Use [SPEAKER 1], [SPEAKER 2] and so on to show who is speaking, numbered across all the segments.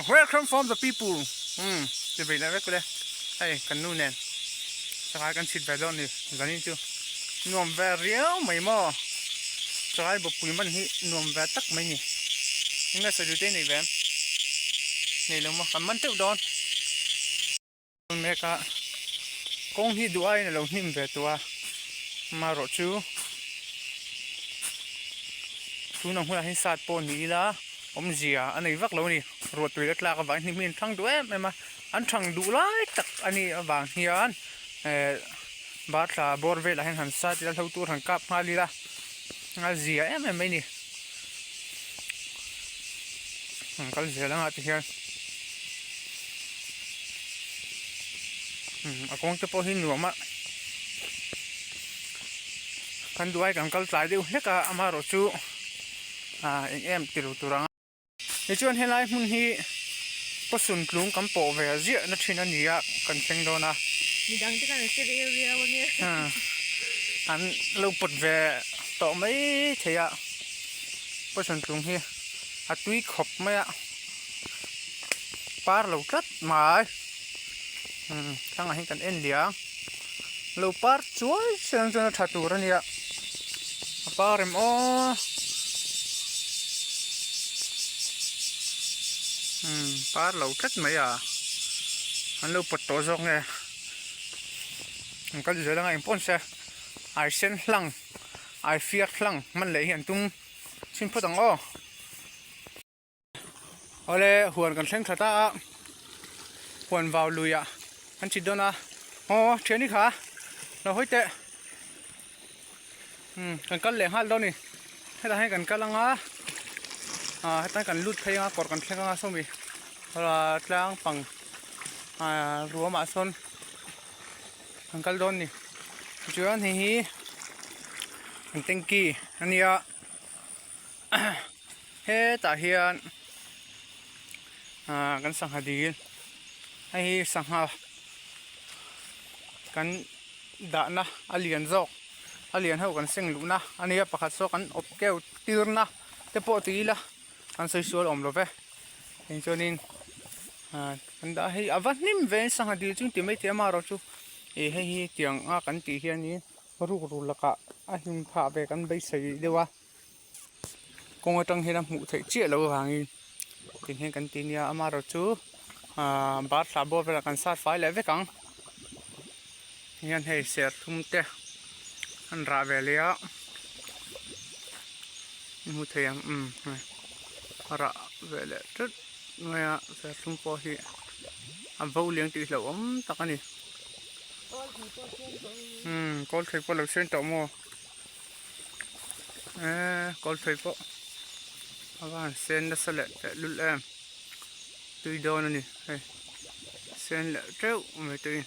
[SPEAKER 1] Welcome from the people umm ti ve leh vek ule hei kan nu nen chakai kan chhit ve dawn a ni zanin chu nuam ve riau mai maw chakai bawkpui man hi nuam ve tak mai ni eng nge sawi duh te i nei ve em nei lo maw kan man teuh dawn. Mek a kawng hi duh aiin a lo hnim ve tawh a amaherawh chu tuna hmunah hian sat pawh ni ila awmzia a nei vak lo a ni ruah tui la tlak avangin hnim hi an thang duh em em a an thang duh lai tak a nih avang hian eh barthla bawr velah hian han sat ila hlo tur han kap nghal ila a zia em em mai a ni an kal zel anga ti hian a kawng te pawh hi nuam a kan duai kan kal tlai deuh hlek a amaherawh chu ah eng em ti lo tur ang a tichuan helai hmun hi pawsun tlung kan pawh ve ziah na thin a ni a kan thleng dawn a
[SPEAKER 2] midang te khan an hre reu riau ange
[SPEAKER 1] an lo pawt ve tawh mai thei a pawsun tlung hi a tui khawp mai a par lo tlat mai umm thlangah hian kan en liang lo par chuai chiang chuan a tha tur a nia a par em aw umm par lo tlat mai a an lo pawt tawh zawk nge an kal zel anga engpawh ni se ai sen hlang ai fiak hlang hman leh hi an tum chhin phawt ang aw. Awle huan kan thleng tha ta a huan vau lui ah an chhit dawn a aw thiani kha lo hawi teh umm kan kal leh nghal dawn a ni hetah hian kan kal ang a ah hetah hian kan lut phei ang a kawr kan thleng ang a sawmi ah tlang pang ah ruam ah sawn kan kal dawn a ni tichuan hei hi an tanky a nia. Hetah hian ah kan sangha dil hei hi sangha kan dahna a lian zawk a lian ho kan seng luhna a nia pakhat saw kan awp keu tirna te pawh ti ila an sawi sual awm lo ve eng chuanin ah kan dah hei a va hnim ve sangha dil chu ti maithei amaherawhchu ih hei hi tiang a kan tih hianin rukru lakah a hlim phah ve kan beisei deuh a kawng atang hian a hmuh theih chiah loh avangin tin hian kan ti nia amaherawh chu ahh bar thla bawr velah kan sat fai leh vek ang hian hei serthum te an rah ve leh a hmu thei ang umm hei a rah ve leh teuh mai a serthum pawh hi a vo liang tih hlauh awm tak a ni. Umm kawl thei pawh lo sen tawh maw eee kawl thei pawh a va han sen nasa leh teh lul em tui dawn a ni hei sen leh teuh mai te in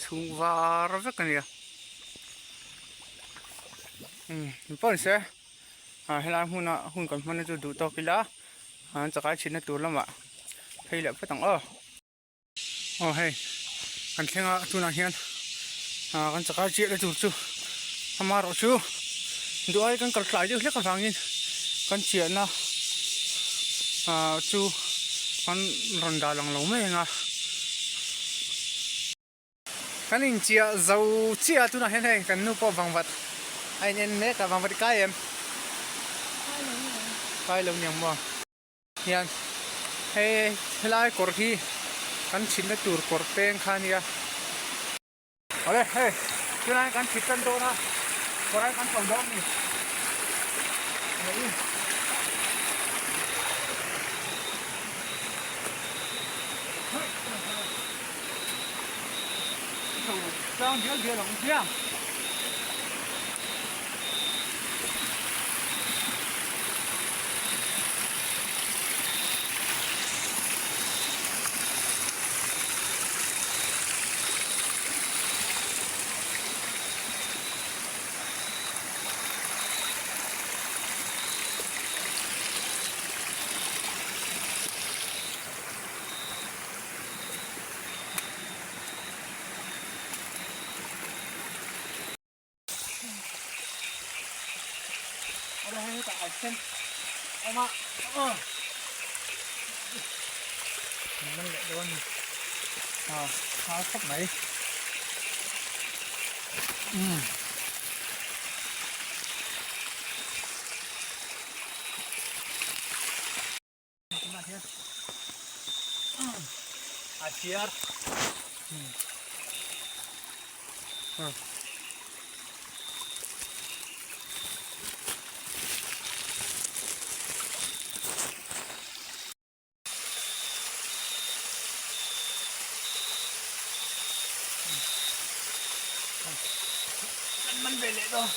[SPEAKER 1] chhung var vek a nia umm engpawh ni se ah helai hmuna hun kan hman na chu duh tawk ila an chakai chhitna tur lamah phei leh phawt ang aw. Aw hei kan thleng a tunah hian ah kan chakai chiah na tur chu amaherawh chu duh ai kan kal tlai deuh hlek avangin kan chiahna ah chu kan rawn dah lang lo mai ang a. Kan inchiah zo chiah a tunah hian hei kan nu pawh vangvat a in en mek a vangvat i kai em? Kai lo niang maw? Hian hei helai kawr hi kan chhitna tur kawr peng kha a nia. Awle hei tunah hian kan chhit tan dawn a kawr ah hian kan chho dawn a ni. Tlang dial dial ang hmiang. Kan man leh dawn a ni. A hal khawp mai. Umm. A chiar. Kan man ve leh dawn.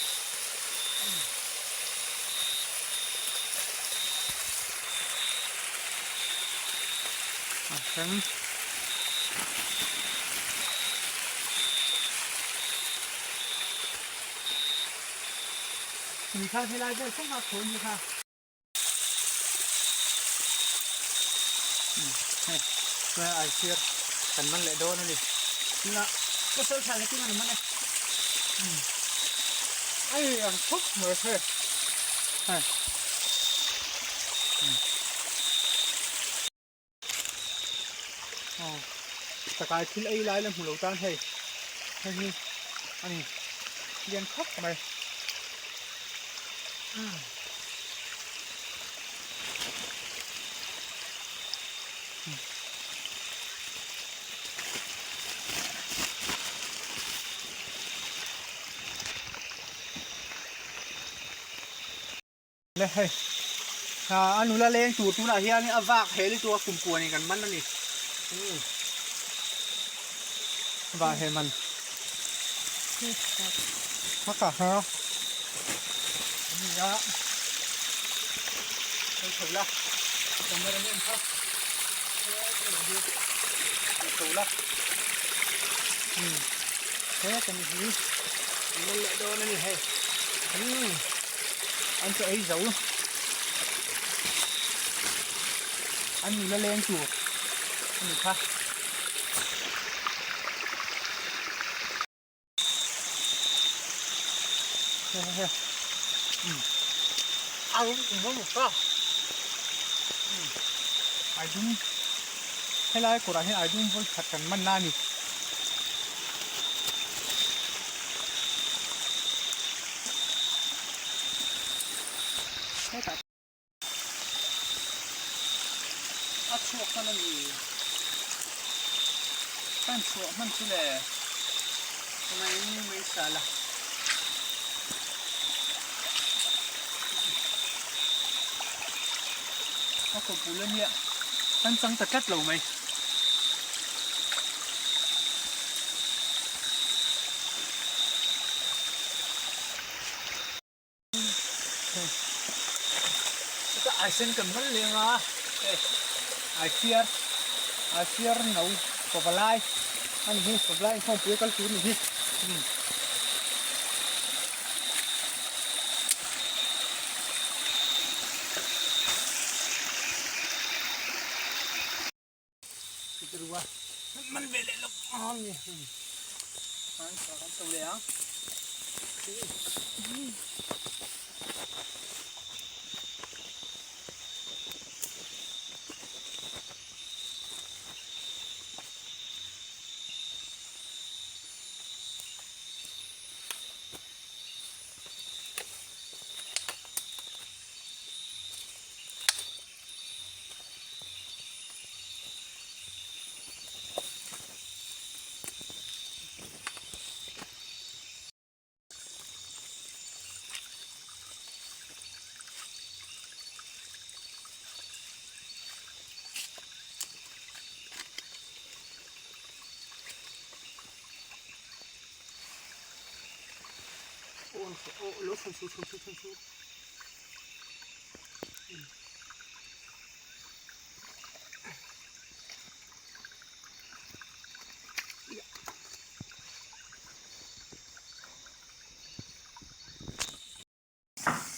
[SPEAKER 1] A hreng. Tui kha helai vel thleng a khawi ni kha. Hei chuan ai sir kan man leh dawn a ni tunah pasal tha leh tin an man e ai ang khawp mai hei hei. Aw chakai thil ei lai la hmu lo tan hei hei hi a ni lian khawp mai Le hei a nula leng tur tunah hian a vak he lutuk a kum puanin kan man a ni vah he man haka ha nia hei tho la camera man kha tho la he kan hi man leh dawn a ni hei An chaw ei zo. An nula leng tur a ni kha. He he he. Um. A rum kum rum ka. Um. Ai dum. Helai kawrah hian ai dum vawi khat kan man na a ni. Hetah a chhuak hman a ni kan chhuah hman chu le mai mai sala a kawp bul a nia kan chang ta tlat lo mai. Ai sen kan man leng a hei ai phiar ai phiar no pavalai a ni hi pavalai inkhawmpui a kal tur a ni hi umm. Man ve leh lawk ang ni an kan so leh ang.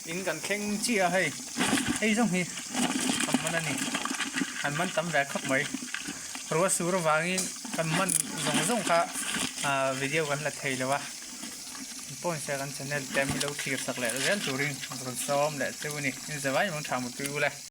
[SPEAKER 1] In kan thleng chiah a hei hei zawng hi kan man a ni an man tam ve khawp mai ruah sur avangin kan man zawng zawng kha ah video kan la thei lo a. Pawn sia kan channel te min lo thlir sak leh zel turin rawn sawm leh cheu a ni. Inzavai mang tha mutui ule.